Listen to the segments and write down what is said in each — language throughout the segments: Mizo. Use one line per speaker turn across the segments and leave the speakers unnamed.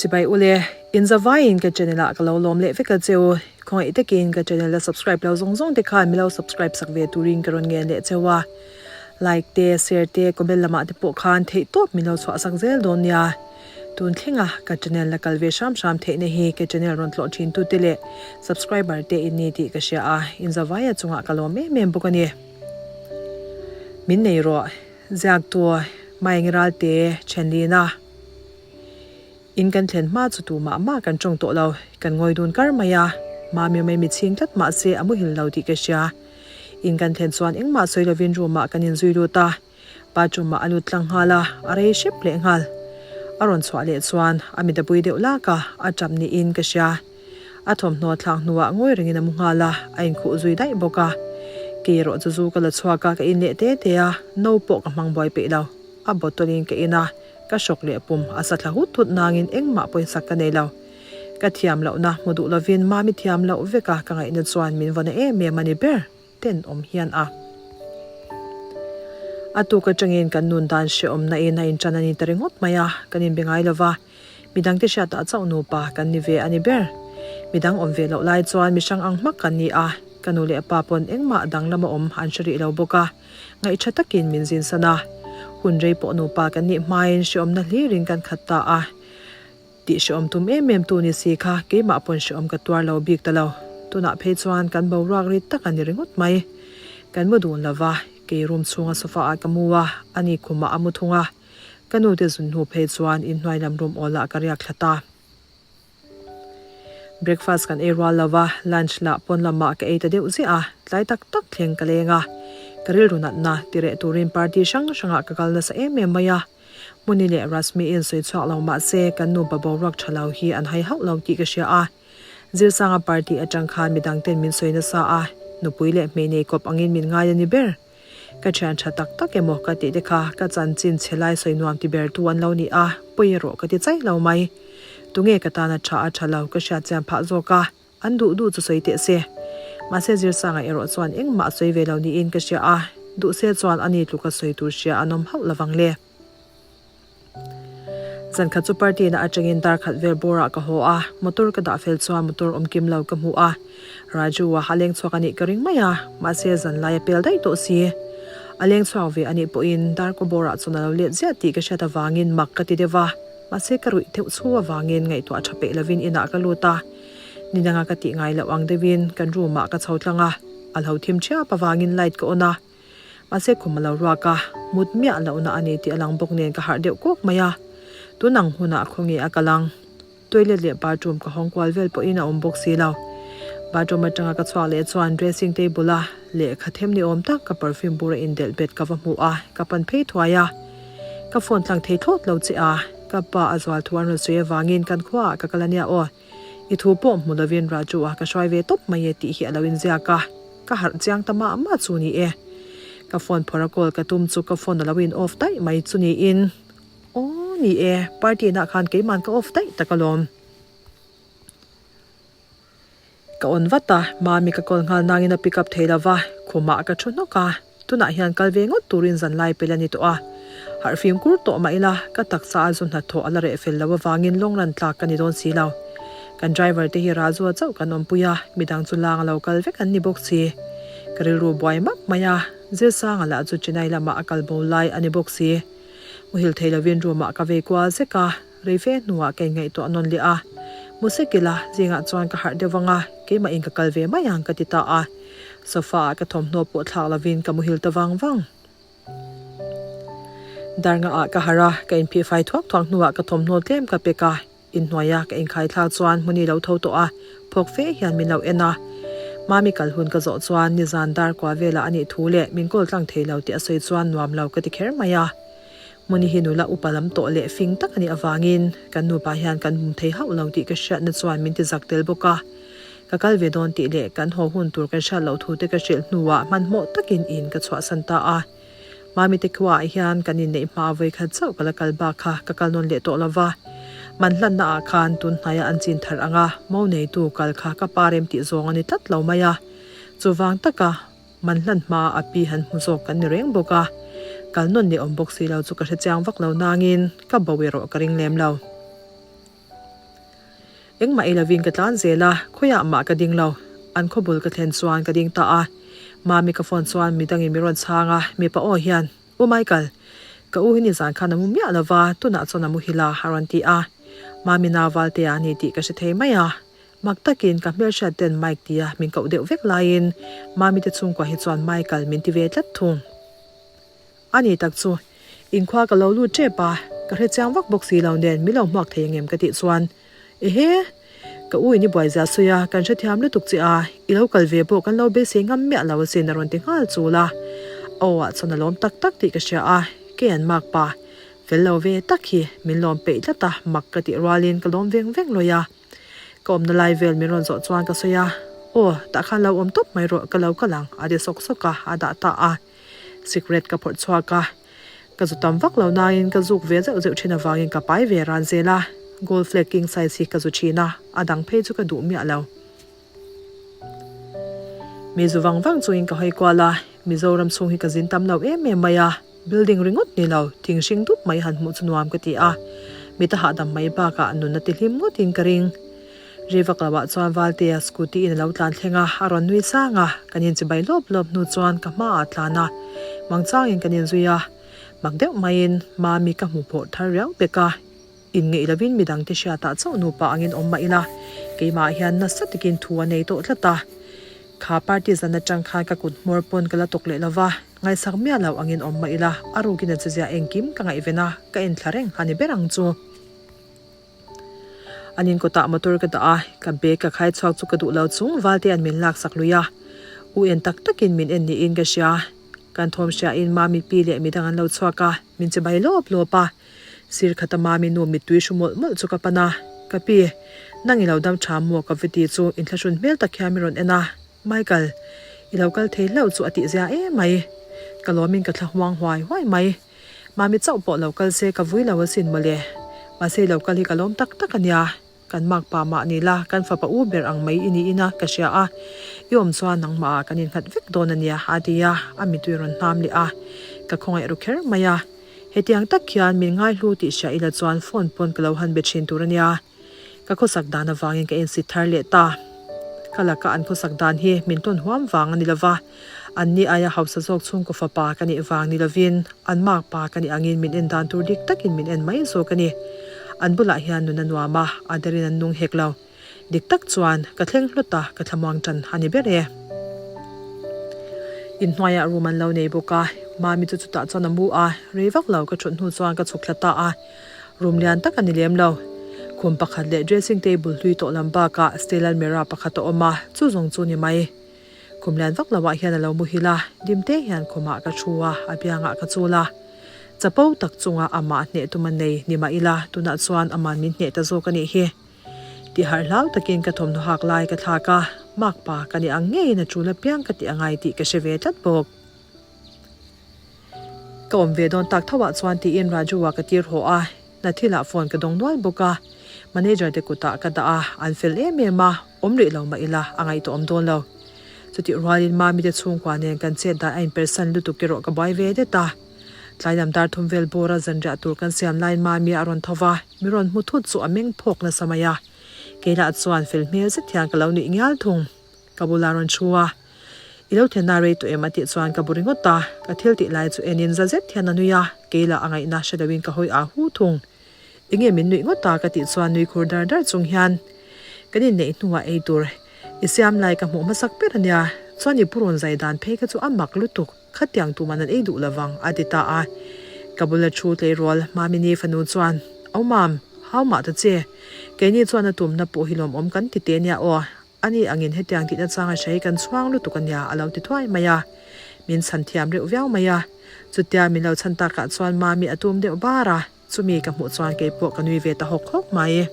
Chibai ule, in zavaiin ka channel ah ka lo lawm leh vek a che u. Khawngaih takin ka channel a subscribe lo zawng zawng te khan min lo subscribe sak ve turin ka rawn ngen leh cheu a. Like te, share te, comment lamah te pawh khan theih tawp min lo chhuah sak zel dawn nia. Tun thlenga ka channel la kal ve hram hram theihna hi ka channel rawn tlawh thin tute leh subscriber te in ni tih ka hria a, in zavaia chungah ka lawm em em bawk a ni. Min nei rawh, ziaktu Maengi Ralte Thenlina. In kan thlen hma chu tu mah mah kan tawng tawh lo, kan ngawi dun kar mai a, Mami mai mi chhing tlat mah se a muhil lo tih ka hria. In kan thlen chuan engmah sawi lovin room ah kan inzui lut a, bathroom ah a lut tlang nghal a, a rei hrep leh nghal. A rawn chhuah leh chuan a mit a pui deuh lak a, a tap niin ka hria. A thawmhnaw thlak hnuah ngawi rengin a mu nghal a, a inkhuh zui daih bawk a. Kei erawh chu zu ka la chhuak a, ka in leh te te a, no pawh ka hmang buai peih lo. A bottle in ka in a, ka hrawk leh pum a sa thla hut hut nangin engmah pawisak ka nei lo. Ka thiam lohna hmu duh lovin mami thiam loh veka ka ngaihna chuan min vawna em em a ni ber tenawm hian a. A tuk atangin kan nun dan hrehawmna in a intan a ni ta ringawt mai a, kan inbe ngai lova, midangte hriatah chauh nupa kan ni ve a ni ber. Midang awm ve loh lai chuan mi hrang ang hmak kan ni a, ka nu leh pa pawn engmah danglam a awm an hre rih lo bawk a. Ngaihṭha takin min zinsan a, hun rei pawh nupa kan nih hmain hrehawmna hlirin kan khat ta a. Tih hrehawm tum em em tu ni si kha keimah pawn hrehawm ka tuar lo bik ta lo. Tunah phei chuan kan boruak rit tak a ni ringawt mai. Kan mu dun lo va, kei room chhunga sofa ah ka mu a, ani khumah a mu thung a. Ka nu te zun hnu phei chuan inhnuai lam room awlah ka riak thla ta. Breakfast kan ei rual lo va, lunch lah pawn lamah ka ei ta deuh ziah a, tlai tak tak thleng ka leng a. Ka rilru natna ti reh turin party hrang hrangah ka kal nasa em em mai a. Hmuni leh Rashmi in sawi chhuak lo mah se kan nupa boruak tha lo hi an hai hauh lo tih ka hria a. Zirsanga party atang khan midang ten min sawi nasa a, nupui leh hmei nei kawp angin min ngai a ni ber. Ka thian tha tak tak emaw ka tih te kha ka chanchin chhe lai sawi nuam ti ber tu an lo ni a, pawi erawh ka ti chaih lo mai. Tunge ka tana tha a tha lo ka hriat chian phah zawk a, an duh duh chu sawi teh se. Mahse Zirsanga erawh chuan engmah a sawi ve lo niin ka hria a, duh se chuan ani tluka sawi tur hria an awm hauh lovang le. Zan khat chu party na atangin dar khat vel bawrah ka haw a, motor ka dah fel chuan motor awm kim lo ka hmu a, Raju a a leng chhuak anih ka ring mai a, mahse zan lai a pel daih tawh si. A leng chhuak ve anih pawhin dar kaw bawrah chuan a lo let ziah tih ka hriat avangin mak ka ti deuh a, mahse ka ruih theuh chhu avangin ngaihtuah tha peih lovin inah ka lut a, ni danga ka tih ngai loh ang deuhin kan room ah ka chho tlang a, a lo thim thiap avangin light ka on a. Mahse khum a lo ruak a, mut miah lohna a ni tih a lang bawk nen ka harh deuh kawk mai a. Tun ang hunah khawnge a kal ang? Toilet leh bathroom ka hawng kual vel pawhin a awm bawk si lo. Bathroom atanga ka chhuak leh chuan dressing table a lehkha them ni awm tak ka perfume bur a indelh bet ka va hmu a, ka pan phei thuai a. Ka phone tlang thei thlawt lo che a, ka pa a zual thu an rawn sawi avangin kan khuaah ka kal a nia aw. I thu pawh hmu lovin Raju a ka hruai ve tawp mai e tih hi a lo inziak a, ka harh chiang ta mah mah chu ni e. Ka phone phawrh a call ka tum chu ka phone a lo in off daih mai chu niin. Aw ni e, party nah khan keiman ka off daih tak alawm. Ka on vat a, Mami ka call nghal nangin a pick up thei lova, khumah ka thu hnawk a. Tunah hian kal ve ngawt turin zan lai pel a ni tawh a. Harh fimkhur tawh mah ila, ka taksa a zu hnathawh a la reh fel lo avangin lawng ran tlak ka ni dawn si lo. Kan driver te hi Rajua chauh kan awmpui a, midang chu lang a lo kal vek an ni bawk si. Ka rilru buai map mai a, Zirsanga lah chu Chennai lamah a kal bo lai a ni bawk si. Muhil thei lovin room ah ka vei kual zek a, rei fe hnuah ka inngaihtuah nawn leh a. Musekila zingah chuan ka harh deuh vang a, keimah in ka kal ve mai ang ka ti ta a. Sofa ah ka thawmhnaw pawh thlak lovin ka muhil ta vang vang. Darnga ah ka harh a, ka inphih fai thuak thuak hnuah ka thawmhnaw tlem ka pek a, inhnuai a ka inkhai thlak chuan hmuni lo tho tawh a, phawk fe hian min lo en a. Mami kal hun ka zawh chuan nizan dar kua velah a nih thu leh min kawl tlang thei lo tih a sawi chuan nuam lo ka ti kher mai a. Hmuni hi nula upa lam tawh leh fing tak a nih avangin kan nupa hian kan bum thei hauh lo tih ka hriatna chuan min ti zak tel bawk a. Ka kal ve dawn tih leh kan haw hun tur kan hriat loh thu te ka hrilh hnuah hmanhmawh takin in ka chhuahsan ta a. Mami te khuaah hian kan inneih hma vawikhat chauh ka la kal bak kha ka kal nawn leh tawh lo va. Man hlanna ah khan tun hnaia an chin thar anga mo neitu kal kha ka pa rem tih zawng a ni tlat lo mai a. Chuvang taka man hlan hma a pi han hmu zawk kan ni reng bawk a. Kal nawn leh awm bawk si lo chu ka hre chiang vak lo nangin ka bo erawh ka ring lem lo. Engmah ei lovin ka tlan zel a, khawiah mah ka ding lo. An khawbul ka thlen chuan ka ding ta a. Mami ka phone chuan midangin min rawn chhang a, mipa aw hian, U Michael, ka u hi nizan khan a mu miah lo va, tunah chuan a muhil a, a rawn ti a. Mami nau Valtea a ni tih ka hre thei mai a. Mak takin ka hmelhriat ten Mike tia min koh deuh vek laiin Mami te chhungkua hi chuan Michael min ti ve tlat thung. A ni tak chu, inkhua ka lo lut tep a, ka hre chiang vak bawk si lo nen min lo hmuak thei angem ka tih chuan, Ehe! Ka u in i buai zia sawi a, kan hrethiam lutuk che a, i lo kal ve pawh kan lo beisei ngam miah lo asin a rawn ti nghal chul a. A aw ah chuan a lawm tak tak tih ka hria a, kei an mak pa. Fel lo ve tak hi min lawm peih tlat a, mak ka tih rualin ka lawm veng veng lawi a. Ka awmna lai vel min rawn zawh chuan ka sawi a, Aw, tah khan lo awm tawp mai rawh, ka lo kal ang, a ti sawk sawk a, a dah ta a. Sikret ka phawrh chhuak a, ka zu tam vak lo nain ka zuk ve zeuh zeuh thin avangin ka pai ve ran zel a, Gold Flake king size hi ka zu thin a, a dang phei chu ka duh miah lo. Mi zu vang vang chungin ka hawi kual a, Mizoram chhung hi ka zin tam lo em em mai a, building ringawt ni lo, thing hring dup mai han hmuh chu nuam ka ti a, mit a hahdam mai bakah nun a ti hlim ngawtin ka ring. Ri vak lo ah chuan Valtea scooty in a lo tlan thleng a, a rawn nui sang a, kan inchibai lawp lawp hnu chuan ka hma ah tlan a, mangchangin kan inzui a, mak deuh maiin Mami ka hmu phawh thar riau pek a, inngeih lovin midang te hriatah chauh nupa angin awm mah ila, keimah hian nasa takin thu a nei tawh tlat a, kha party zan atang khan ka kut hmawr pawn ka la tawk leh lova, ngaihsak miah lo angin awm mah ila, a rukin a chezia engkim ka ngaihven a, ka enthla reng a ni ber ang chu. An in kawtah motor ka dah a, ka bag ka khai chhuak chu ka duh lo chung Valtea'n min lak sak lui a. U en tak takin min en niin ka hria. Kan thawm hriain Mami pi leh midang an lo chhuak a, min che bai lawp lawp a. Sir khata Mami nu mittui hru mawlh mawlh chu ka pan a, Ka pi, nang i lo dam tha maw ka va ti chu inthlahrun hmel tak hian min rawn en a, Michael, i lo kal thei hlauh chu a tihzia em mai. Ka lawmin ka thla huang huai huai mai. Mami chauh pawh lo kal se ka vui lo asin mawle. Mahse i lo kal hi ka lawm tak tak ania. Kan mak pa mah ni la, kan fapa u ber ang mai i niin a ka hria a. I awm chuan nangmah ah kan innghat vek dawn ania a ti a, a mitui rawn hnam leh a. Ka khawngaih ru kher mai a. Hetiang tak hian min ngaihlu tih hria ila chuan phone pawn ka lo han be thin tur ania. Ka khawsak dan avangin ka insit thar leh ta. Ka laka an khawsak dan hi min tawn huam vang a ni lova, an ni aia hausa zawk chhungkaw fapa ka nih vang ni lovin an makpa ka nih angin min en dan tur dik takin min en mai zawk a ni. An bulah hian nun a nuam a, a derin an nung hek lo. Dik tak chuan ka thleng hlut a, ka thlamuang tan a ni ber e. Inhnuaiah room an lo nei bawk a, Mami chu chutah chuan a mu a, rei vak lo ka thut hnu chuan ka chhuk thla ta a. Room lian tak a ni lem lo. Khum pakhat leh dressing table hlui tawh lam bakah steel almirah pakhat a awm a, chu zawng chu ni mai. Khum lian vak loah hian a lo muhil a, dimte hian khumah ka thu a, a biangah ka chul a. Chapo tak chunga amah hneh tum a nei ni mah ila, tunah chuan aman min hneh ta zawk a nih hi. Tihharh hlau takin ka thawmhnaw hak lai ka thlak a, makpa ka ni ang ngeiin a tul apiang ka tih angai tih ka hre ve tlat bawk. Ka awm ve dawn tak tho ah chuan tiin Raju-a ka tir haw a, hna thilah phone ka dawng nual bawk a, manager te kutah ka dah a, an fel em em a, awm rih lo mah ila a ngaihtuah awm dawn lo. Chutih rualin Mami te chhungkua nen kan chet dan a inpersan lutuk erawh ka buai ve det a. Tlai lam dar thum vel bawra zanriah tur kan siam laiin Mami a rawn tho va, mi rawn hmu thut chu a meng phawk nasa mai a. Keilah chuan fel hmel zet hian ka lo nuih ngial thung. Ka bulah rawn thu a, I lo thlenna rei tawh em a tih chuan ka bu ringawt a, ka thil tih lai chu enin za zet hian a nui a, keilah a ngaihna hre loin ka hawi ah hu thung. Enge min nuih ngawt a ka tih chuan nui khur dar dar chung hian kan inneih hnuah ei tur i siam lai ka hmuh hmasak ber a nia, chuan i pu rawn zai dan phei kha chu a mak lutuk, khatiang tuman an ei duh lovang a ti ta a. Ka bula thu tleirawl Mamini fanu chuan, Au mam, hau mah ta che, keini chuan a tumna pawh hi lawmawm kan ti te nia aw, Ani angin hetiang tihna changa hre hi kan chhuang lutuk ania a lo ti thuai mai a. Min chhan thiam reuh viau mai a. Chutia min lo chhan takah chuan Mami a tum deuh bar a, chumi ka hmuh chuan keipawh ka nui ve ta hawk hawk mai.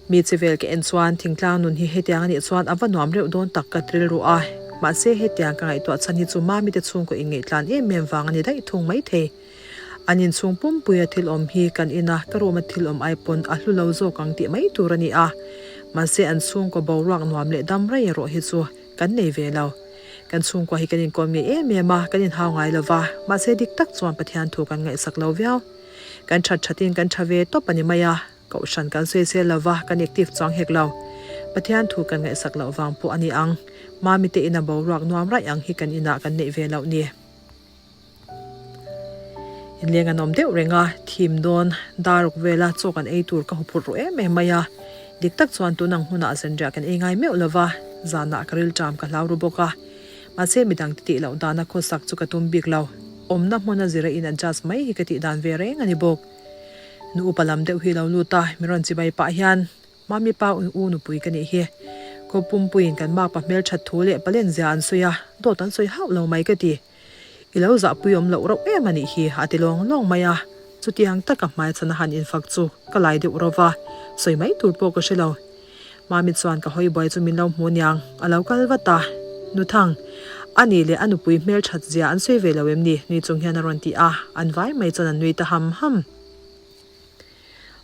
Mi chi vel ka en chuan thingtlang nun hi hetiang anih chuan a va nuam reuh dawn tak ka rilru a. Mahse hetiang ka ngaihtuah chhan hi chu Mami te chhungkaw inngeih-tlan em em vang a ni daih thung maithei. An inchhung pumpuia thil awm hi kan ina ka room-a thil awm ai pawn a hlu lo zawk ang tih mai tur a ni a. Mahse an chhungkaw boruak nuam leh dam rei erawh hi chu kan nei ve lo. Kan chhungkua hi kan inkawm ngei em em a, kan inhau ngai lo va, mahse dik tak chuan Pathian thu kan ngaihsak lo viau. Kan that thatin kan tha ve tawp a ni mai a. Kohhran kan sawi sel lo va, kan active chuang hek lo. Pathian thu kan ngaihsak loh vang pawh a ni ang. Mami te ina boruak nuam raih ang hi kan inah kan neih ve loh ni. Inleng an awm deuh reng a, thim dawn daruk vela chaw kan ei tur ka huphurh ruh em em mai a. Dik tak chuan tun ang hunah zanriah kan ei ngai meuh lo va, zanah ka rilṭam ka hlau ru bawk a. Mahse midang te tih loh dana khawsak chu ka tum bik lo. Awmna hmuna zira in adjust mai hi ka tih dan ve reng a ni bawk. Nu upa lam deuh hi lo lut a, mi rawn chibai pah hian, Mami pa u nupui ka nih hi. Khaw pumpuiin kan makpa hmelthat thu leh palen zia an sawi a, dawt an sawi hauh lo mai ka ti. I lo zahpui awm loh rauh em a nih hi, a ti lawng lawng mai a. Chutiang taka hmaichhana han infak chu ka lai deuh ro va, sawi mai tur pawh ka hre lo. Mami chuan ka hawi buai chu min lo hmu niang, a lo kal vat a. Nuthang, a nih leh a nupui hmelthat zia an sawi ve lo em ni? nui chung hian a rawn ti a, an vai mai chuan an nui ta ham ham.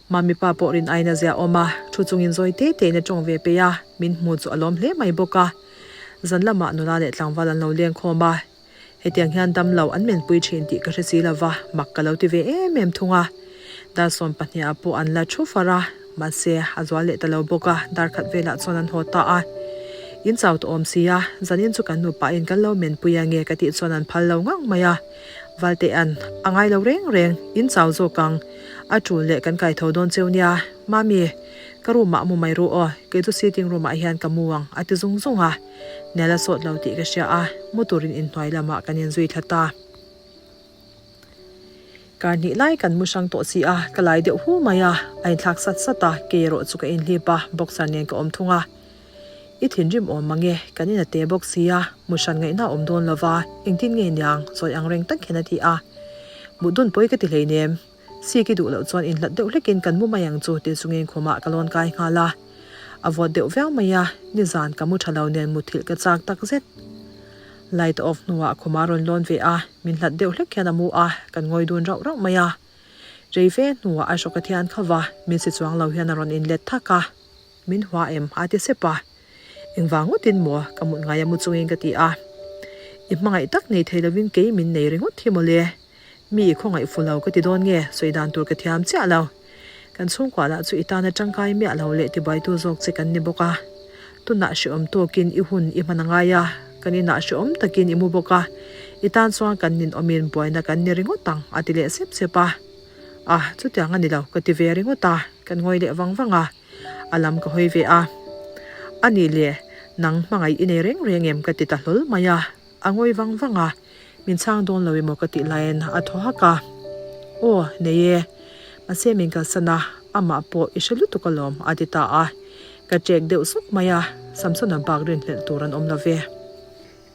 Mami pa pawh rin aina zia awm a, thu chungin zawi te tein a tawng ve peih a, min hmu chu a lawm hle mai bawk a. Zan lamah nula leh tlangval an lo leng khawm a, hetiang hian damlo an menpui thin tih ka hre si lova, mak ka lo ti ve em em thung a. Dar 12 ah pawh an la thu far a, mahse a zual leh ta lo bawk a, dar khat velah chuan an haw ta a. In chau tawh awm si a, zanin chu kan nupain kan lo menpui ange ka tih chuan an phal lo ngang mai a. Valtea'n, A ngai lo reng reng, in chau zawk ang. A tul leh kan kai tho dawn cheu nia. Mami, ka room ah mu mai ru aw, kei chu sitting room ah hian ka mu ang, a ti zung zung a. Nel a sawt lo tih ka hria a, mu turin inhnuai lamah kan inzui thla ta. Kar hnih lai kan mu hrang tawh si a, ka lai deuh hu mai a, a inthlak sat sat a, kei erawh chu ka inhlip a, boxer nen ka awm thung a. I thinrim awm mang e, kan in a te bawk sia, mu hran ngaihna awm dawn lo va, engtin nge niang, sawi ang reng tak hian a ti a. Mut dun pawi ka ti hleinem, sik i duh loh chuan inhlat deuh hlekin kan mu mai ang chu ti chungin khumah ka lawn kai nghal a. A vawt deuh viau mai a, nizan ka mu tha lo nen muthilh ka chak tak zet. Light off hnuah khumah a rawn lawn ve a, min hlat deuh hlek hian a mu a, kan ngawi dun rauh rauh mai a. Rei fe hnuah a hrawk a thian kho va, min si chuang lo hian a rawn inlet thak a. Min hua em? a ti sep a. Engvang ngawtin maw ka mut ngai a mu chungin ka ti a. I hmangaih tak nei thei lovin kei min nei ringawt hi mawle. Mi i khawngaih fu lo ka ti dawn nge sawi dan tur ka thiam chiah lo. Kan chhungkua lah chu i tana tangkai miah lo leh tibaitu zawk che kan ni bawk a. Tunah hrehawm tawkin i hun i hman a ngai a, kan inah hrehawm takin i mu bawk a. I tan chuan kan ninawmin buaina kan ni ringawt ang a ti leh sep sep a. A, chutiang a ni lo ka ti ve ringawt a, kan ngawi leh vang vang a. A lam ka hawi ve a. A nih le, nang hmangaih i nei reng reng em ka ti ta hlawl mai a. A ngawi vang vang a, min chhang dawn lo emaw ka tih laiin a thaw hak a. Aw, nei e. Mahse min kalsan a, amah pawh i hre lutuk alawm a ti ta a. Ka ṭek deuh sawk mai a, Samsona bak rinhlelh tur an awm lo ve.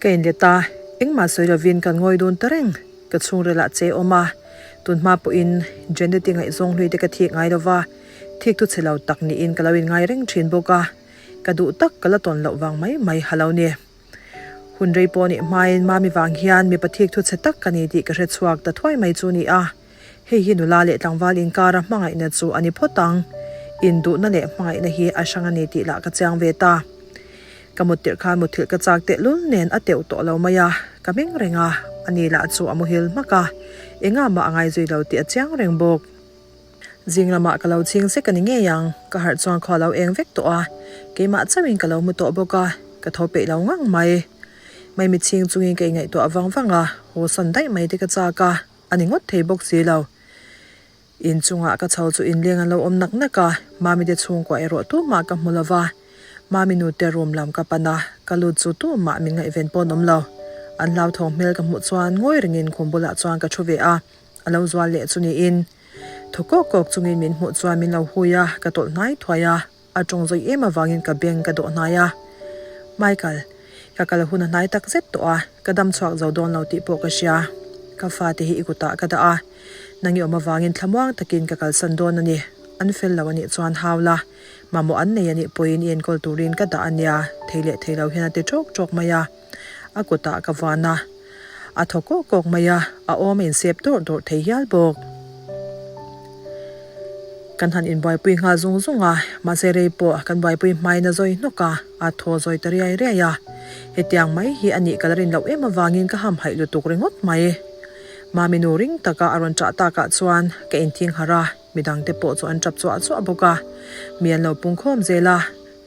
Ka inlet a, engmah sawi lovin kan ngawi dun ta reng. Ka chhungrilah che awm a, tunhma pawhin Janet-i ngaihzawng hlui te ka thik ngai lova, thik tu chhe lo tak niin ka lo inngai reng thin bawk a, ka duh tak ka la tawn loh vang mai mai ha lo ni. Hun rei pawh nih hmain Mami vang hian mipa thik thu chhe tak ka ni tih ka hre chhuak ta thuai mai chu ni a, hei hi nula leh tlangval inkara hmangaihna chu a ni phawt ang. Induhna leh hmangaihna hi a hrang a ni tih lah ka chiang ve ta. Ka mut tirh khan muthilh ka chak tehlul nen a teuh tawh lo mai a, ka meng reng a, ani lah chu a muhil hmak a, engah mah a ngaizui lo tih a chiang reng bawk. Zing lamah ka lo chhing sek a ni ngei ang, ka harh chuan khua lo eng vek tawh a, keimah chauhin ka lo mu tawh bawk a, ka tho peih lo ngang mai. Maimi chhing chungin ka ingaihtuah vang vang a, haw sawn daih mai te ka chak a, a ni ngawt thei bawk si lo. In chungah ka chho chu inleng an lo awm nak nak a, Mami te chhungkua erawh tumah ka hmu lova. Mami nute room lam ka pan a, ka lut chu tumah min ngaihven pawh an awm lo. An hlauthawng hmel ka hmuh chuan ngawi ringin khum bulah chuan ka thu ve a, a lo zual leh chu niin. Thaw kawk kawk chungin min hmuh chuan min lo hui a, ka tawlh hnai thuai a. A tawng zawih em avangin ka beng ka dawh hnai a. Michael, ka kal hun a hnai tak zet tawh a, ka dam chhuak zo dawn lo tih pawh ka hria. Ka fate hi i kutah ka dah a, nang i awm avangin thlamuang takin ka kalsan dawn a ni. An fel lo a nih chuan hau la, mamawh an nei a nih pawhin i enkawl turin ka dah a nia, thei leh thei lo hian a ti ṭawk ṭawk mai a. A kutah ka vuan a, a thaw kawk kawk mai a, a awm a insep dawrh dawrh thei hial bawk. Kan han inbuaipui nghal zung zung a, mahse rei pawh kan buaipui hmain a zawi hnawk a, a thaw zawi ta riai riai a. Hetiang mai hi a nih ka la rin loh em avangin ka hamhaih lutuk ringawt mai. Mami nu ring taka a rawn ṭah takah chuan ka inthing harh a. Midang te pawh chu an tap chuah chuah bawk a, mi an lo pung khawm zel a,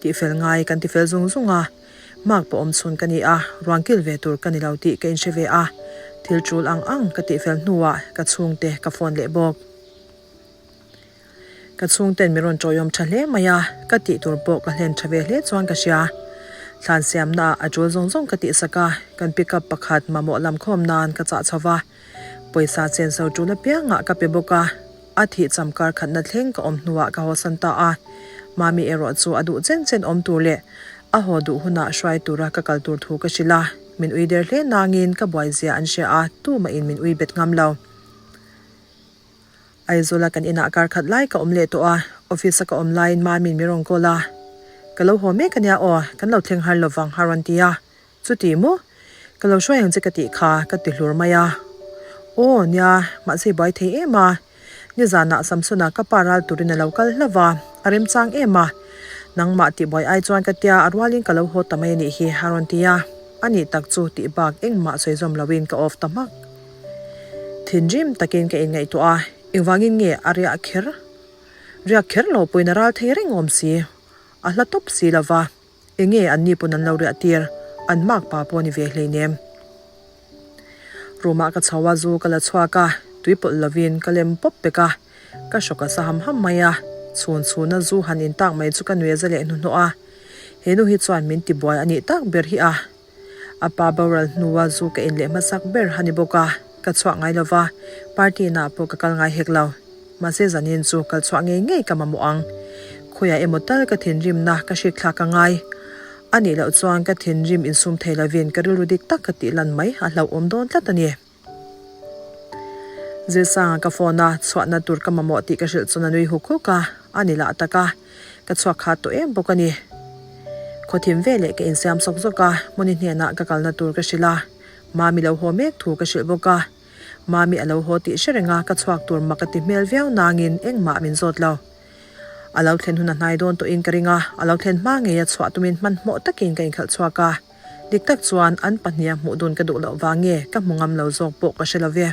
tihfel ngai kan tifel zung zung a. Mark pawh awm chhun ka ni a, ruang kil ve tur ka ni lo tih ka inhre ve a, thil tul ang ang ka tihfel hnuah ka chhungte ka phone leh bawk. Ka chhungten min rawn tawiawm tha hle mai a, ka tih tur pawh ka hlen tha ve hle chuan ka hria. Thlan siamnaah a tul zawng zawng ka tihsak a, kan pick up pakhat mamawh lam khawm nan ka chah chho va, pawisa chen so tul apiangah ka pe bawk a, a thih cham kar khatna thleng ka awm hnuah ka hawsan ta a. Mami erawh chu a duh chen chen awm tur leh a haw duh hunah hruai tura ka kal tur thu ka hrilh a, min ui der hle nangin ka buai zia an hria a, tumahin min ui bet ngam lo. Aizawla kan inah kar khat lai ka awm leh tawh a, office a ka awm laiin Mami'n min rawn call a, Ka lo haw mek ania aw, kan lo thleng har lovang a rawn ti a, Chuti maw? Ka lo hruai ang che ka tih kha ka ti hlur mai a, Aw nia, mahse i buai thei em a, nizanah Samsona ka pa ral turin a lo kal hlauh a, a remchang em a, nangmah tihbuai ai chuan ka tia a rualin ka lo haw ta mai a nih hi a rawn ti a, a nih tak chu tih bak engmah sawi zawm loin ka off ta hmak. Thinrim takin ka inngaihtuah a, engvangin nge a riah kher? Riak kher lo pawhin a ral thei reng awm si, a hla tawp si lo va, enge anni pawn an lo riah tir, an mak pa pawh a ni ve hleinem. Room ah ka chho a, zu ka la chhuak a, tui pawlh lovin ka lem pawp pek a, ka hrawk a sa ham ham mai a, chhun chhuna zu han intak mai chu ka nuih a za leh hnuhnawh a, he nu hi chuan min tibuai a nih tak ber hi a. A pa boral hnua zu ka in leh hmasak ber a ni bawk a, ka chhuah ngai lo va, party inah pawh ka kal ngai hek lo. Mahse zanin chu kal chhuah ngei ngei ka mamawh ang. Khawiah emaw tal ka thinrimna ka hrikthlak a ngai. A nih loh chuan ka thinrim insum thei lovin ka rilru dik tak ka tih lan mai a hlauhawm dawn tlat a ni. Zilsanga ka phone a, chhuahna tur ka mamawh tih ka hrilh chuan a nui huk huk a, a ni lah tak a, ka chhuak khat tawh em bawk a ni. Khawthim veleh ka insiam sawk zawk a, Moni hnenah ka kalna tur ka hrilh a, Mami lo haw mek thu ka hrilh bawk a, Mami a lo haw tih hre reng a, ka chhuak tur mak a ti hmel viau nangin engmah min zawt lo. A lo thlen hun a hnai dawn tawhin ka ring a, a lo thlen hma ngei a chhuah tumin hmanhmawh takin ka inkhalh chhuak a. Dik tak chuan an pahniha hmuh dun ka duh loh vang nge ka hmu ngam lo zawk pawh ka hre lo ve.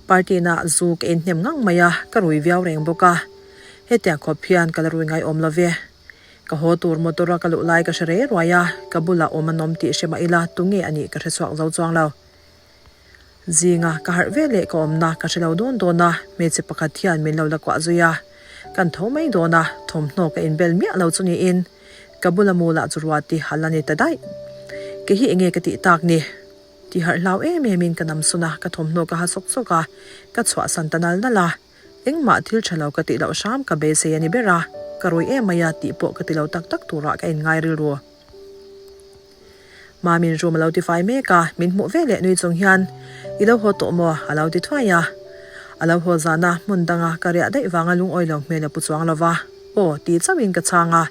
Party na zu ka inhnem ngang mai a, ka rui viau reng bawk a. Hetiang khawp hian ka la rui ngaiawm lo ve. Ka haw tur motor a ka luh lai ka hre rei ruai a, ka bulah awm an awm tih hre mah ila tunge a nih ka hre chhuak zo chuang lo. Zinga ka harh ve leh ka awmna ka hre lo dawn dawn a, hmeichhe pakhat hian min lo la kuah zui a, kan tho mai dawn a, thawmhnaw ka inbel miah lo chu niin ka bula mu lah chu Ruati a la ni ta daih. Kei hi enge ka tih tak ni? Tih harh hlau em em in ka nam sawn a, ka thawmhnaw ka ha sawk sawk a, ka chhuahsan ta nal nal a, engmah thil tha lo ka tih loh hram ka beisei a ni ber a, ka rui em mai a tih pawh ka ti lo tak tak turah ka inngai rilru. Mamin room a lo ti fai mek a, min hmuh ve leh nui chung hian, I lo haw tawh maw? a lo ti thuai a. A lo haw zana hmun danga ka riah daih vanga lungawi lo hmel a pu chuang lo va, Aw ti chauhin ka chhang a.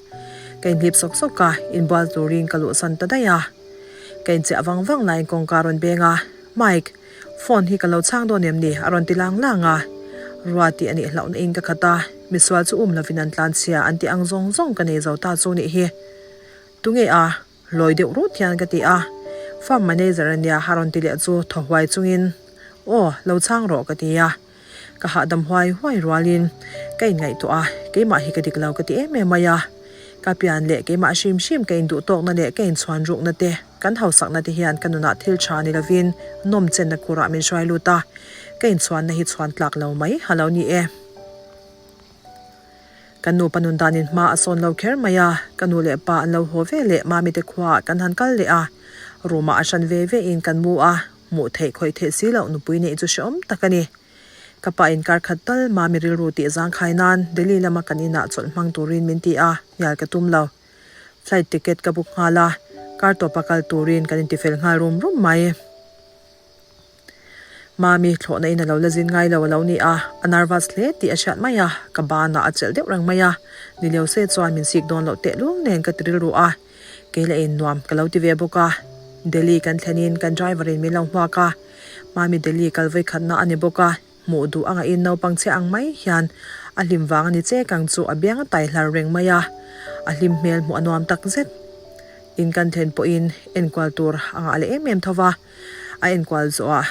Ka inhlip sawk sawk a, inbual turin ka luhsan ta daih a. Ka inchiah vang vang laiin kawngka a rawn beng a, Mike, phone hi ka lo chhang dawn em ni? a rawn ti lang lang a. Ruati a nih hlauhna in ka khat a, misual chu um lovin an tlanchhia an tih ang zawng zawng ka nei zo ta chu nih hi. Tunge a? Lawi deuh rut hian ka ti a. Farm manager a nia a rawn ti leh chu thaw huai chungin, Aw, lo chhang rawh ka ti a. Ka hahdam huai huai rualin ka inngaihtuah a, keimah hi ka dik lo ka ti em em mai a. Ka pian leh keimah hrim hrim ka induh tawkna leh ka inchhuan rukna te, kan hausakna te hian ka nunah thil tha ni lovin nawm chenna kurah min hruai lut a, ka inchhuanna hi chhuan tlak lo mai a lo ni e. Ka nu pa nun danin hma a sawn lo kher mai a, ka nu leh pa an lo haw ve leh Mami te khuaah kan han kal leh a, room ah a hran ve ve in kan mu a, hmuh theih khawih theih si loh nupui neih chu hrehawm tak a ni. Ka pa in kar khat tal Mami rilru tih zangkhai nan Delhi lama kan inah chawlh hmang turin min ti a, hnial ka tum lo. Flight ticket ka book nghal a, kar tawpa kal turin kan intifel nghal rum rum mai. Mami, thlawhna in a lo la zin ngai lo a lo ni a, a nervous hle tih a hriat mai a, ka banah a chelh deuh reng mai a, ni leo se chuan min sik dawn loh tehlul nen ka ti rilru a, kei la in nuam ka lo ti ve bawk a. Delhi kan thlen in kan driver in min lo hmuak a, Mami Delhi kal vawi khatna a ni bawk a, hmuh duh a ngaih in naupang chhe ang mai hian a hlim vang a ni chek ang chu a biang a tai hlar reng mai a, a hlim hmel hmuh a nuam tak zet. In kan thlen pawhin enkual tur a ngah leh em em tho va. A enkual zawh a,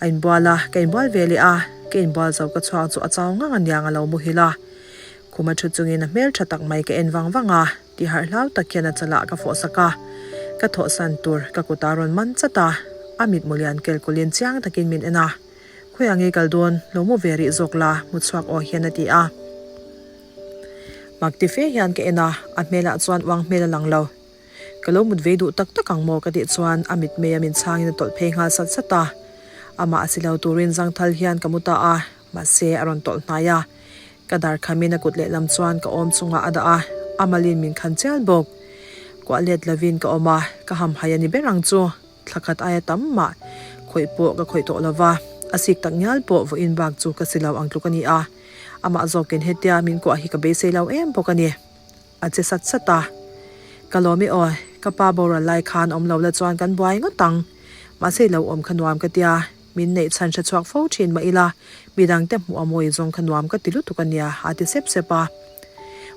a inbual a, ka inbual ve leh a. Ka inbual zo ka chhuak chu a chau ngang aniang a lo muhil a. Khuma thu chungin a hmel tha tak mai ka en vang vang a, tiharh hlau tak hian a chalah ka fawh sak a. Ka thawhsan tur ka kut a rawn man chat a, a mitmu lian kel kulhin chiang takin min en a. Khawiah nge kal dawn, lo mu ve rih zawk la, mu chhuak aw hian a ti a. Mak ti fe hian ka en a, a hmelah chuan uang hmel a lang lo. Ka lo mut ve duh tak tak ang maw ka tih chuan a mitmei a min chhangin a tawlh phei nghal sat sat a. Amah a si lo turin zangthal hian ka mu ta a, mahse a rawn tawlh hnai a. Ka dar khamin a kut lehlam chuan ka awm chungah a dah a, a malin min khan chial bawk. Kuah let lovin ka awm a, ka hamhai a ni ber ang chu. Thla khat aia tam mah khawih pawh ka khawih tawh lova, a sik tak ngial pawh vawiin bak chu ka si lo ang tluk a ni a. Amah zawkin hetia min kuah hi ka beisei lo em bawk a ni. A che sat sat a. Ka lawm i aw, ka pa boral lai khan awm lo la chuan kan buai ngawt ang. Mahse i lo awm kha nuam ka tia, min neih chhan hre chhuak fo thin mah ila, midang te hmuh a mawi zawng kha nuam ka ti lutuk a nia, a ti sep sep a.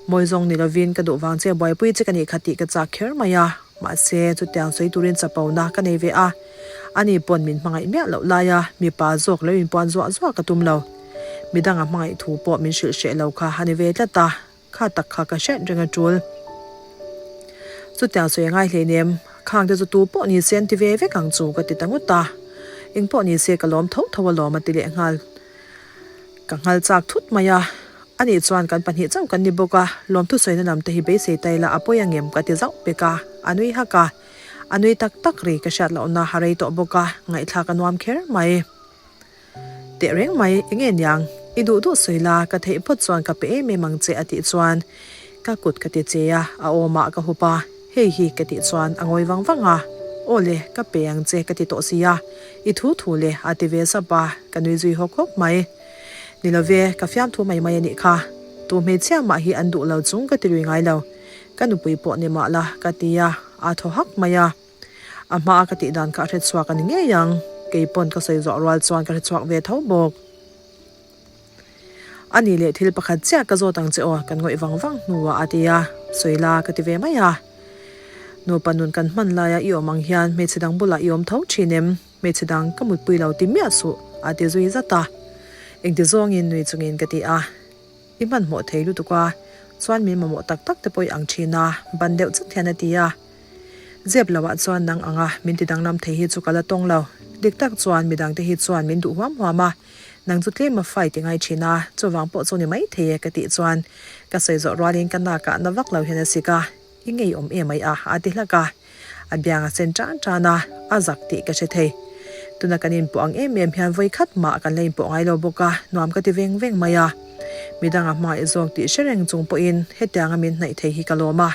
Mawi zawng ni lovin ka duh vang che buaipui che ka nih kha tih ka chak kher mai a, mahse chutiang sawi turin chapona ka nei ve a. Ani pawn min hmangaih miah loh laia mipa zawk lo inpuan zuah zuah ka tum lo. Midang a hmangaih thu pawh min hrilh hreh lo kha a ni ve tlat a. Kha tak kha ka hriat reng a tul. Chutiang sawi a ngai hleinem, khang te chu tu pawh ni se an ti ve vek ang chu ka ti ta ngawt a. Eng pawh ni se ka lawm tho tho alawm a ti leh nghal. Ka nghal chak thut mai a, anih chuan kan pahnih chauh kan ni bawk a, lawmthu sawina lam te hi beisei ta ila a pawi angem ka ti zauh pek a, a nui hak a. A nui tak tak ri ka hriat lohna a rei tawh bawk a, ngaihthlak a nuam kher mai. Teh reng mai, enge niang? I duh duh sawi la, ka theih phawt chuan ka pe em em ang che a tih chuan ka kut ka ti che a, a awmah ka hup a, hei hi ka tih chuan a ngawi vang vang a, Aw le, ka pe ang che ka ti tawh si a, i thu thu le a ti ve sap a, ka nui zui hawk hawk mai. Ni lo ve, ka fiamthu mai mai a nih kha. Tu hmeichhia mah hi an duh lo chung ka ti lui ngai lo. Ka nupui pawh ni mah la ka ti a, a thaw hak mai a. A hmaa ka tih dan kha a hrechhuak a ni ngei ang, kei pawn ka sawi zawh rual chuan ka hrechhuak ve tho bawk. A nih leh thil pakhat chiah ka zawt ang che aw, kan ngawih vang vang hnuah a ti a, sawi la ka ti ve mai a. Nupa nun kan hman laia i awm ang hian hmeichhe dang bulah i awm tho thin em? Hmeichhe dang ka mutpui lo ti miah suh a ti zui zat a. Engti zawngin nui chungin ka ti a. I hmanhmawh thei lutuk a, chuan min mamawh tak tak te pawh i ang thin a, ban deuh chat hian a ti a. Zep lo ah chuan nang anga min ti danglam thei hi chu ka la tawng lo. Dik tak chuan midang te hi chuan min duh huam huam a, nang chu tlem a fight i ngai thin a, chuvang pawh chu ni mai thei e ka tih chuan ka sawi zawh rualin ka nak ah na vak lo hian a sik a, i ngeiawm em ai a a ti hlak a. A biang a sen tan tan a, a zak tih ka hre thei. Tuna kan inpawh ang em em hian vawi khat mah kan la inpawh ngai lo bawk a, nuam ka ti veng veng mai a. Midang a hmangaih zawk tih hre reng chung pawhin hetianga min hnaih thei hi ka lawm a.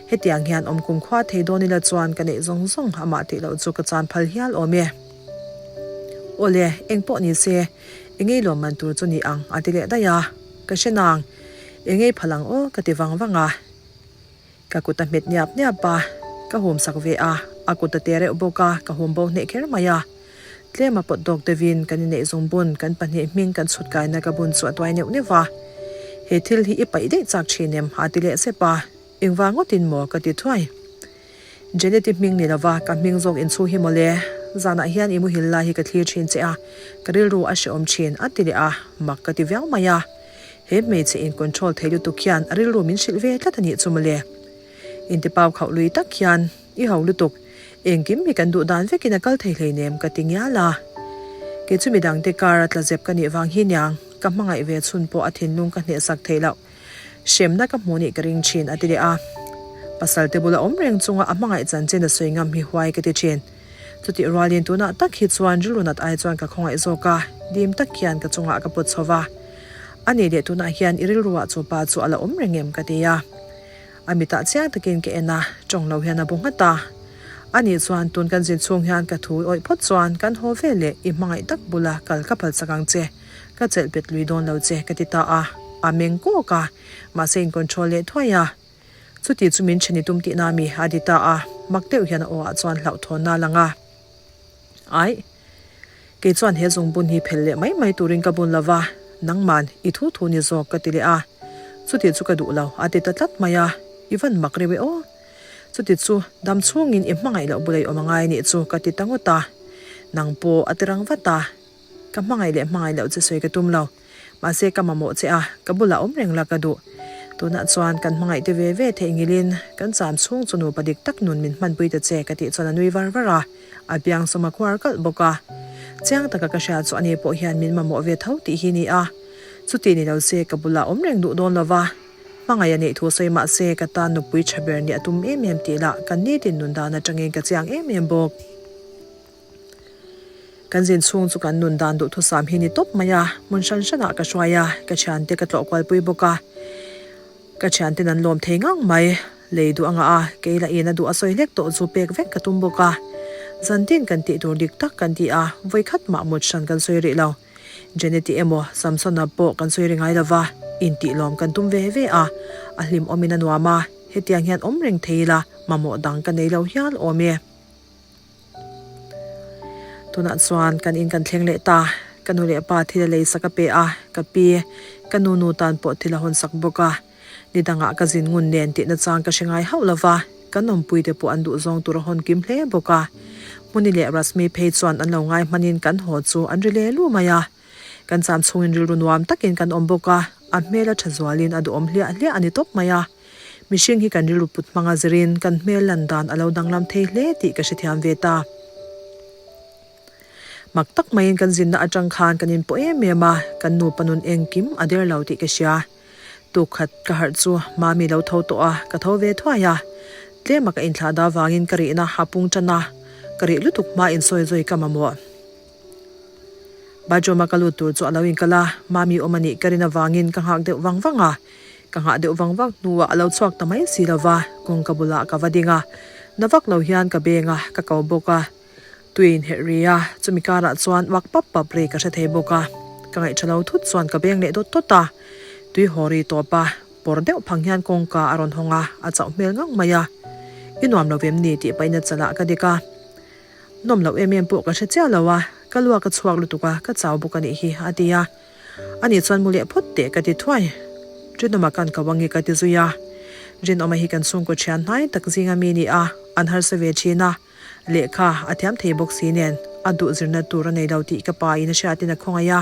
Hetiang hian awm kum khua thei dawn ila chuan ka neih zawng zawng amah tih loh chu ka chan phal hial awm e. Awle, eng pawh ni se, engei lawm man tur chu ni ang a ti leh daih a. Ka hre nang, engei phal ang aw ka ti vang vang a. Ka kut a hmet niap niap a, ka hum sak ve a, a kut a te reuh bawk a, ka hum bo hneh kher mai a. Tlem a pawt dawk deuhin kan inneih zung bun kan pahnih hming kan chhut kaina ka bun chu a tuai neuh neuh va. He thil hi i paih daih chak thin em? a ti leh sep a, engvang ngawtin maw ka ti thuai. Janet-i hming ni lova ka hming zawk inchhu hi mawle, zanah hian i muhil lai hi ka thlir thin che a, ka rilru a hrehawm thin a ti leh a, mak ka ti viau mai a. He hmeichhe in control thei lutuk hian a rilru min hrilh ve tlat a nih chu mawle. Intipau khauh lui tak hian i ho lutuk, engkim hi kan duh dan vekin a kal thei hleinem ka ti ngial a. Kei chu midangte kar a tla zep ka nih vang hi niang, ka hmangaih ve chhun pawh a thinlung ka hnehsak theih loh. Hremna ka hmuh nih ka ring thin a ti leh a. Pasal te bula awm reng chunga a hmangaih chanchin a sawi ngam hi huai ka ti thin. Chutih rualin tunah tak hi chuan rilru nat ai chuan ka khawngaih zawk a, dim tak hian ka chungah ka pawt chho va. A nih leh tunah hian i rilruah chu pa chu a la awm reng em ka ti a. A mitah chiang takin ka en a, tawng lo hian a bu nghat a. A nih chuan tun kan zin chhung hian ka thu awih phawt chuan kan haw ve leh i hmangaih tak bula kal ka phal chak ang che, ka chelh bet lui dawn lo che ka ti ta a. A meng kawk a, mahse in control leh thuai a. Chuti chu min then i tum tihna mi a ti ta a, mak deuh hian a aw ah chuan hlauhthawnna a lang a. Aih, kei chuan he zungbun hi phel leh mai mai turin ka bun lo va, nangman i thu thu ni zawk ka ti leh a. Chuti chu ka duh lo a ti ta tlat mai a, i van mak reuh e aw. Chuti chu dam chhungin i hmangaih loh bula i awm angai nih chu ka ti ta ngawt a, nang pawh a ti rang vat a. Ka hmangaih leh hmangaih loh che sawi ka tum lo. Mahse ka mamawh che a, ka bulah awm reng la ka duh. Tunah chuan kan hmangaih te ve ve theih ngilin kan cham chhung chu nupa dik tak nun min hmanpui ta che ka tih chuan a nui var var a, a biang sawm a khuar kalh bawk a. Chiang taka ka hria chu ani pawh hian min mamawh ve tho tih hi ni a. Chuti ni lo se ka bulah awm reng duh dawn lo va. Hmangaih a neih thu sawi mah se ka tan nupui tha ber nih a tum em em tih lah kan nitin nun dan atangin ka chiang em em bawk. Kan zin chhung chu kan nun dan duhthusam hi ni tawp mai a, hmun hran hranah ka hruai a, ka thiante ka tlawh kualpui bawk a. Ka thianten an lawm thei ngang mai, lei duh anga a, kei lah in a duh a sawi hlek tawh chu pek vek ka tum bawk a. Zantin kan tih tur dik tak kan ti a, vawikhat mah mut hran kan sawi rih lo. Jeneti emaw Samsona pawh kan sawi ri ngai lo va, intih lawm kan tum ve ve a, a hlim awmin a nuam a, hetiang hian awm reng thei ila mamawh dang ka nei lo hial awm e. Tunah chuan kan in kan thleng leh ta, ka nu leh pa thil a lei sak a pe a, ka pi, ka nu nu tan pawh thil a hawn sak bawk a. Ni dangah ka zin ngun nen tihna chang ka hre ngai hauh lo va, kan awmpui te pawh an duhzawng tur a hawn kim hle bawk a. Hmuni leh Rasmi phei chuan an lo ngai hmanin kan haw chu an ri le lu mai a. Kan cham chhungin rilru nuam takin kan awm bawk a, a hmel a tha zualin a duhawm hliah hliah a ni tawp mai a. Mihring hi kan rilru put hmanga zirin kan hmel lan dan a lo danglam thei hle tih ka hrethiam ve ta. Mak tak maiin kan zinna atang khan kan inpawh em em a, kan nupa nun engkim a der lo tih ka hria. Tuk khat ka harh chu Mami lo tho tawh a, ka tho ve thuai a. Tlema ka inthlah da vangin ka rihna a pung tan a, ka rih lutuk hma insawi zui ka mamawh. Bathroom a ka lut tur chu a lo inkal a, Mami awm a nih ka rin avangin ka nghak deuh vang vang a. Ka nghah deuh vang vang hnuah a lo chhuak ta mai si lova, kawngka bulah ka va ding a. Na vak lo hian ka beng a, ka ko bawk a. Tui in herh ri a, chumi karah chuan uak pap pap ri ka hre thei bawk a. Ka ngaihṭha lo thut chuan ka beng leh dawt dawt a. Tui haw ri tawp a, pawr deuh phang hian kawngka a rawn hawng a, a chauh hmel ngang mai a. I nuam lo vem ni tih pahin a chalah ka dik a. Nawm loh em em pawh ka hre chiah lo a, ka luak a chhuak lutuk a, ka chau bawk a nih hi, a ti a. Ani chuan mu leh phawt teh ka ti thuai. Rinawma kan ko ange ka ti zui a. Rinawma hi kan chhungkaw thian hnai tak zinga mi ni a, an harsa ve thin a. Lehkha a thiam thei bawk si nen, a duh zirna tur a nei lo tih ka pa in a hriatin a khawngaih a.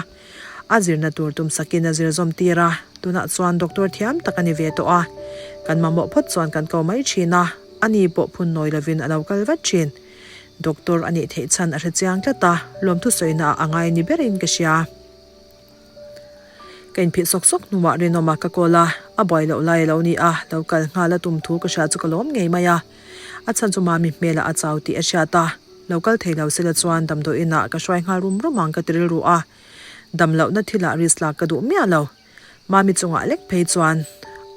A zirna tur tum sakin a zir zawm tir a, tunah chuan doctor thiam tak a ni ve tawh a. Kan mamawh phawt chuan kan ko mai thin a, ani pawh phun nawi lovin a lo kal vat thin. Doctor a nih theih chhan a hre chiang tlat a, lawmthu sawina ah a ngai ni berin ka hria. Ka inphih sawk sawk hnuah rinawma ka call a, a buai loh lai a lo ni a, lo kal nghal a tum thu ka hria chu ka lawm ngei mai a. A chhan chu Mami hmelah a chau tih a hriat a, lo kal thei lo sela chuan damdawiin ah ka hruai nghal rum rum ang ka ti rilru a. Dam lohna thilah risk lak ka duh miah lo. Mami chungah lek phei chuan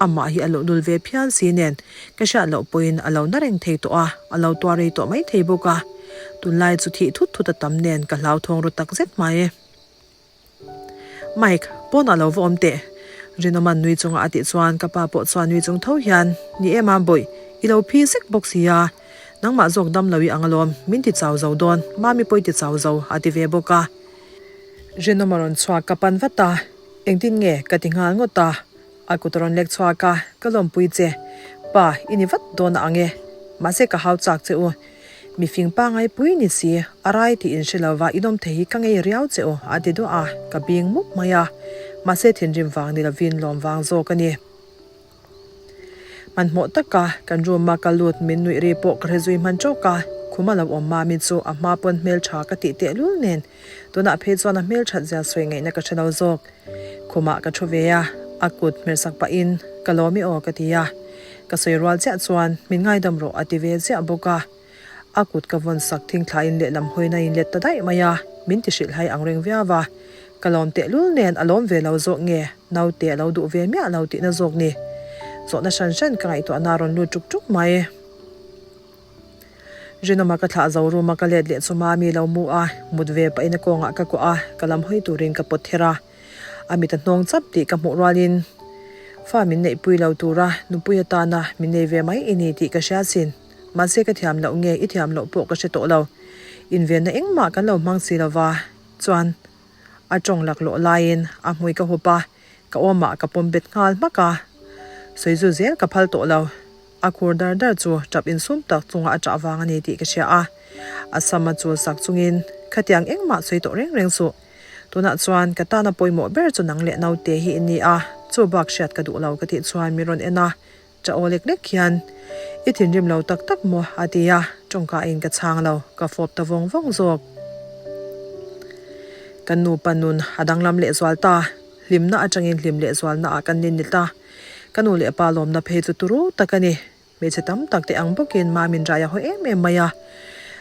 amah hi a luh lul ve phian si nen ka hriat loh pawhin a lo na reng thei tawh a, a lo tuar rei tawh mai thei bawk a. Tunlai chu thih thut thut a tam nen ka hlauthawng ru tak zet mai. Mike, pawnah lo va awm teh. Rinawman nui chunga a tih chuan ka pa pawh chuan nui chung tho hian, Ni em a, bawih, i lo phi zek bawk si a. Nangmah zawk dam lo i ang alawm, min ti chau zo dawn, Mami pawh i ti chau zo, a ti ve bawk a. Rinawma rawn chhuak ka pan vat a, Engtin nge? ka ti nghal ngawt a. A kut a rawn lek chhuak a, Ka lawmpui che. Pa, i ni vat dawn a ang e. Mahse ka hau chak che u. Mi fing pangai pui ni si, a rai tih in hre lo va inawm thei hi ka ngei riau che u, a ti duah a, ka bing mup mai a. Mahse thinrim vang ni lovin lawm vang zawk a ni. Hmanhmawh taka kan room a ka lut min nuih ri pawh ka hre zui hman tawk a, khum a lo awm mami chu a hma pawn hmeltha ka tih tehlul nen tunah phei chuan a hmelthat zia sawi ngaihna ka hre lo zawk. Khumah ka thu ve a, a kut hmersak pahin ka lawm i aw ka ti a. Ka sawi rual chiah chuan min ngaidam rawh a ti ve ziah bawk a. A kut ka vawn sak thing thlain lehlam hawina in let ta daih mai a, min ti hrilh hai ang reng viau a. Ka lawm tehlul nen a lawm ve lo zawk nge, naute a lo duh ve miah lo tihna zawk ni. Zawhna hran hran ka ngaihtuahna a rawn lut ṭuk ṭuk mai. Rinawma ka thlah zo room a ka let leh chu Mami lo mu a, mut ve pahin a kawngah ka kuah a, ka lam hawi turin ka pawt ther a. A mit a hnawng chap tih ka hmuh rualin fa min neihpui lo tura nupui atana min nei ve mai i ni tih ka hria sin. Mahse ka thiam loh nge i thiam loh pawh ka hre tawh lo. Invenna engmah kan lo hmang si lova chuan a tawng laklawh laiin a hmui ka hup a, ka awmah ka pawm bet nghal hmak a. Sawizu zel ka phal tawh lo. A khur dar dar chu tap insum tak chunga a tah vang a ni tih ka hria a. A sam a chul sak chungin, Khatiang engmah sawi tawh reng reng suh. Tunah chuan ka tana pawimawh ber chu nang leh naute hi i ni a, chu bak hriat ka duh lo ka tih chuan min rawn en a, Cha aw lek lek hian, I thinrim lo tak tak maw? a ti a, tawngka in ka chhang lo, ka fawp ta vawng vawng zawk. Kan nupa nun a danglam leh zual ta, hlimna atangin hlim leh zualna ah kan nin ni ta. Ka nu leh pa lawmna phei chu turu tak a ni. Hmeichhe tam tak te ang bawkin Mamin rai a haw em em mai a.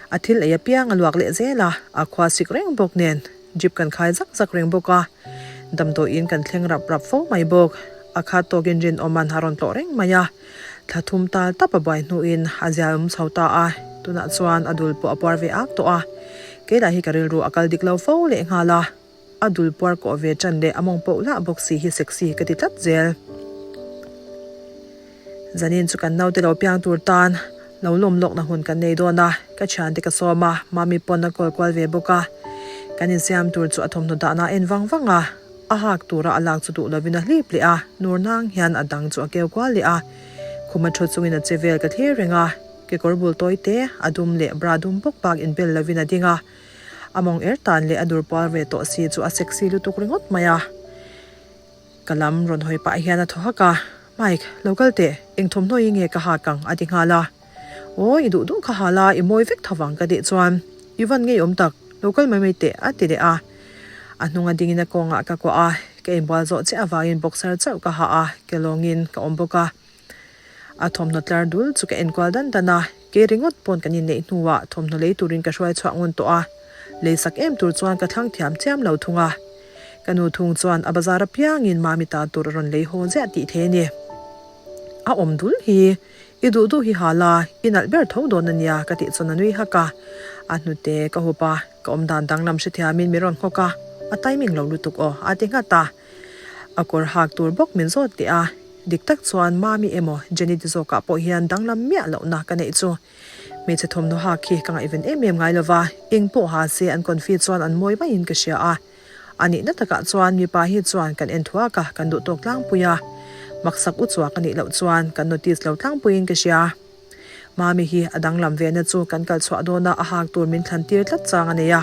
A thil ei apiang a luak leh zel a, a khua sik reng bawk nen jeep kan khai zak zak reng bawk a. Damdawiin kan thleng rap rap fo mai bawk. A khat tawkin rinawman a rawn tlawh reng mai a. Thla thum tal tap a buai hnuin a zia awm chho ta a, tunah chuan a dul pawh a puar ve ak tawh a. Kei lah hi ka rilru a kal dik lo fo leh nghal a. A dul puar kawh ve ṭan leh a mawng poh lah bawk si hi sexy ka ti tlat zel. Zanin chu kan naute lo piang tur tan lo lawm lawkna hun kan nei dawn a, ka thiante ka sawm a, mami pawn a kawl kual ve bawk a. Kan insiam tur chu a thawmhnaw dahna a en vang vang a, a hak tura a lak chu duh lovin a hlip leh a, nur nang hian a dang chu a keu kual leh a. Khuma thu chungin a che vel ka thlir reng a, kekawr bul tawi te, a dum leh bra dum bawk bak inbel lovin a ding a. A mawng er tan leh a dur pual ve tawh si chu a sexy lutuk ringawt mai a. Ka lam rawn hawi pah hian a thaw hak a, Mike, lo kal teh, eng thawmhnaw hi nge ka hak ang? a ti nghal a. Aw, i duh duh kha hal a, i mawi vek tho vang ka tih chuan, I van ngei awm tak, lo kal mai mai teh, a ti leh a. A hnunga dingin a kawngah ka kuah a, ka inbual zawh chiah avangin boxer chauh ka ha a, ke lawngin ka awm bawk a. A thawmhnaw tlar dul chu ka enkual dan dan a, kei ringawt pawn kan inneih hnuah thawmhnaw lei turin ka hruai chhuah ngun tawh a, leisak em tur chuan ka thlang thiam chiam lo thung a. Ka nu thung chuan a bazar apiangin mami ta tur a rawn lei haw ziah tih thei a ni. A awm dul hi, i duh duh hi hal a, i nalh ber tho dawn a nia ka tih chuan a nui hak a. A hnute ka hup a, ka awmdan danglam hrethiamin min rawn nghawk a, a timing lo lutuk aw a ti nghat a. A kawr hak tur bawk min zawt teh a, dik tak chuan Mami emaw Jenny te zawkah pawh hian danglam miah lohna ka neih chu. Hmeichhe thawmhnaw hak hi ka ngaihven em em ngai lova, eng pawh ha se an confi chuan an mawi maiin ka hria a. A nihna takah chuan mipa hi chuan kan en thuak a, kan duh tawk tlangpui a. Maksak u chuak a nih loh chuan kan notice lo tlangpuiin ka hria. Mami hi a danglam ve na chu kan kal chhuah dawna a hak tur min thlan tir tlat chang a nei a.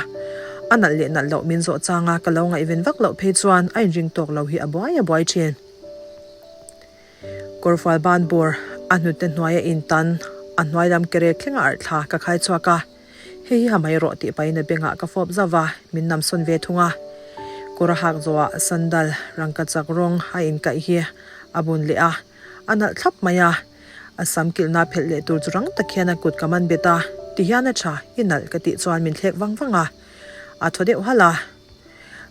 A nalh leh nalh loh min zawh changa ka lo ngaihven vak loh phei chuan a inring tawk lo hi a buai a buai thin. Kawrfual ban bawr a hnute hnuaia intan a hnuai lam kerek thlenga arh thla ka khai chhuak a. Hei hi ha mai rawh tih pahin a bengah ka fawp zauh va, min nam sawn ve thung a. Kawr a hak zawhah sandal rangka chak rawng a inkaih hi a bun leh a. A nalh thlap mai a, a sam kilhna phelh leh tur chu rang tak hian a kut ka man bet a, ti hian a tha, i nalh ka tih chuan min thlek vang vang a, a thaw deuh halh a.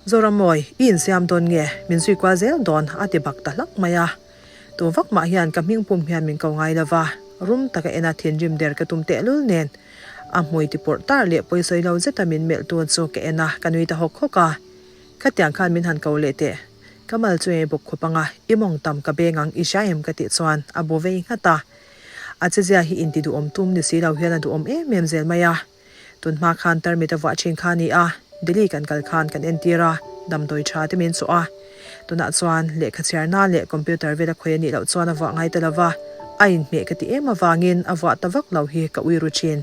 Zoramawi, i insiam dawn nge, min zui kual zel dawn a ti bak ta hlak mai a. Tu vak mah hian ka hming pum hian min ko ngai lo va, rum taka ena thinrim der ka tum tehlul nen a hmui ti pawrh tar leh pawisawi lo zeta min melh tu chu ka en a, ka nui ta hawk hawk a. Khatiang khan min han ko leh teh. Ka mal chu ei bawk khawp anga, i mawng tam ka beng ang i hria em ka tih chuan a bu vei nghat a. A chezia hi inti duhawm tum ni si lo hian a duhawm em em zel mai a. Tun hma khan tarmit a vuah thin kha a ni a, Delhi kan kal khan kan entir a, damdawi tha te min chawh a. Tunah chuan lehkha chhiarna leh computer vel a khawi a nih loh chuan a vuah ngai ta lo va, a inhmeh ka ti em avangin a vuah ta vak lo hi ka ui ru thin.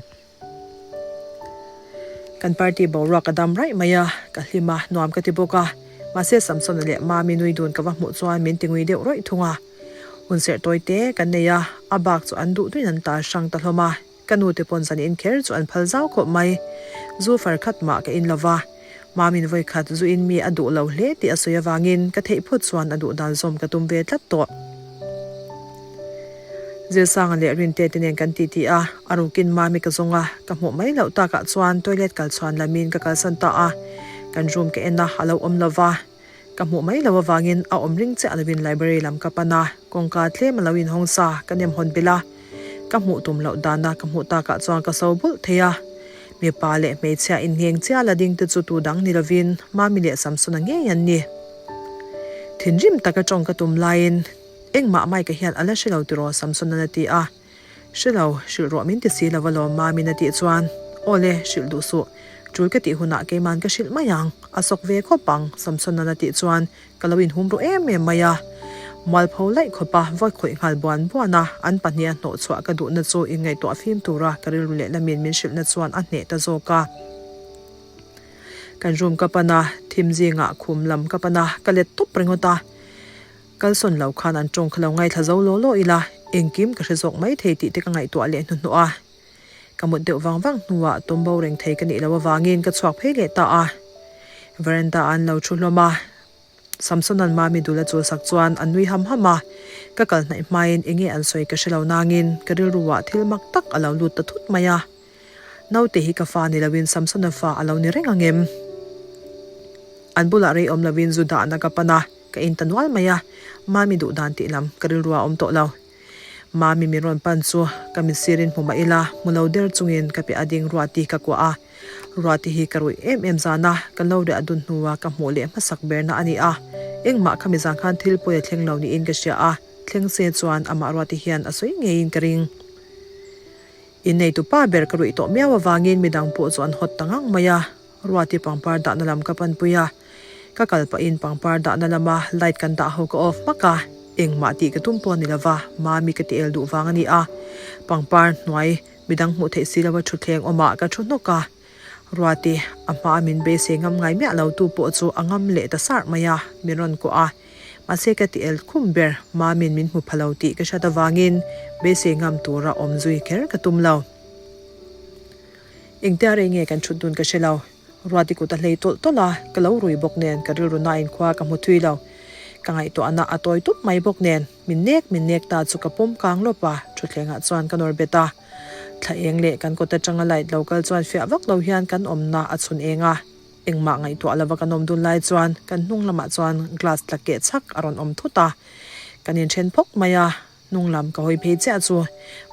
Kan party boruak a dam raih mai a, ka hlim a, nuam ka ti bawk a. Mahse Samsona leh Mami nui dun ka va hmuh chuan min ti ngui deuh rawih thung a. Hun serh tawi te kan nei a, a bak chu an duh duin an tal hrang ta hlawm a. Ka nu te pawn zan in kher chu an phal zau khawp mai. Zu far khat mah ka in lo va. Mamin vawi khat zu in mi a duh lo hle tih a sawi avangin ka theih phut chuan a duh dan zawm ka tum ve tlat tawh. Zilsanga leh Rinte te nen kan titi a, a rukin Mami ka zawng a, ka hmuh mai loh takah chuan toilet kal chhuan lamin ka kalsan ta a, kan room ka en a, a lo awm lo va, ka hmuh mai loh avangin a awm ring chiah lovin library lam ka pan a, kawngka tlem a lo inhawng sa, ka nem hawn belh a, ka hmuh tum loh dana ka hmuh takah chuan ka so bulh thei a, mipa leh hmeichhia inngheng chiah la ding te chu tu dang ni lovin Mami leh Samsona ngei an ni. Thinrim taka tawng ka tum laiin. Engmah Mike-a hian a la hre lo tiraw Samson-a'n a ti a. Hre lo, hrilh rawh min ti si lo alawm Mami'n a tih chuan, Aw le, hrilh duh suh. Tul ka tih hunah keima'n ka hrilh mai ang, a sawk ve khawp ang Samson-a'n a tih chuan ka lo inhum ru em em mai a. Mualpho laih khawpa vawi khawih nghal buan buan a, an pahniha hnawh chhuah ka duhna chu inngaihtuah fim tura ka rilru leh lamin min hrilhna chuan a hneh ta zawk a. Kan room ka pan a, thim zingah khum lam ka pan a, ka let tawp ringawt a. Kalsawn lo khan an tawng kha lo ngaithla zo law law ila, engkim ka hre zawk mai thei tih te ka ngaihtuah leh hnuhnawh a. Ka mut deuh vang vang hnuah tawm bo reng thei ka nih loh avangin ka chhuak phei leh ta a. Veranda ah an lo thu hlawm a, Samsona'n Mami dul a chul sak chuan an nui ham ham a. Ka kal hnaih hmain enge an sawi ka hre lo nangin ka rilru ah thil mak tak a lo lut ta thut mai a. Naute hi ka fa ni loin Samsona fa a lo ni reng ang em? An bulah rei awm loin zu dahna ka pan a, ka in ta nual mai a. Mami duh dan tih lam ka rilru ah a awm tawh lo. Mami min rawn pan chu ka misirin hmu mah ila, hmu lo der chungin ka piah a ding Ruati ka kuah a. Ruati hi ka ruih em em zan a, ka lo reh a dun hnua ka hmuh leh hmasak berna a ni a. Engmah kha mizan khan thil pawi a thleng lo niin ka hria a, thleng se chuan amah Ruati hian a sawi ngeiin ka ring. Inneitu pa ber ka ruih tawh miau avangin midang pawh chu an hawt ta ngang mai a, Ruati pangpar dahna lam ka panpui a, ka kal pahin pangpar dahna lama light kan dah ho ka off hmak a, engmah tih ka tum pawh a ni lova, Mami ka ti el duh vang a ni a, pangpar hnuai midang hmuh theih si lova thutthleng awmah ka thu hnawk a, Ruati a hmaa min beisei ngam ngai miah lo tu pawh chu a ngam leh ta sarh mai a, min rawn kuah a. Mahse ka ti el khum ber, Mamin min hmu pha lo tih ka hriat avangin beisei ngam tura awm zui kher ka tum lo. Engtia rei nge kan thut dun ka hre lo. Ruati kut a hlei tawlh tawlh a, ka lo rui bawk nen ka rilru nain khua ka hmu thui lo. Ka ngaihtuahna a tawi tup mai bawk nen min nek min nek ta chu ka pawm kang lawp a, thutthlengah chuan ka nawr bet a. Thla eng leh kan kawt atanga light lo kal chuan fiah vak lo hian kan awmna a chhun eng a. Engmah ngaihtuah lova kan awm dun lai chuan kan hnung lamah chuan glass tla keh chhak a rawn awm thut a. Kan inthen phawk mai a, hnung lam ka hawi phei chiah chu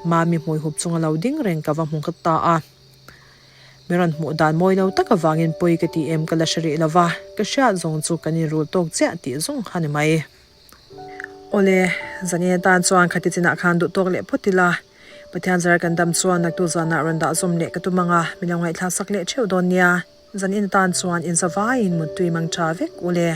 Mami hmui hup chunga lo ding reng ka va hmu nghat ta a. Mi rawn hmuh dan mawi lo tak avangin pawi ka ti em ka la hre rih lova, ka hriat zawng chu kan inrul tawk chiah tih zawng kha ni mai. Awle, zan atan chuan khati chinah khan duh tawk leh phawt ila, Pathian zar kan dam chuan naktu zanah rawn dah zawm leh ka tum ang a, min lo ngaihthlak sak leh theuh dawn nia. Zan in atan chuan inzavaiin muttui mang tha vek ule.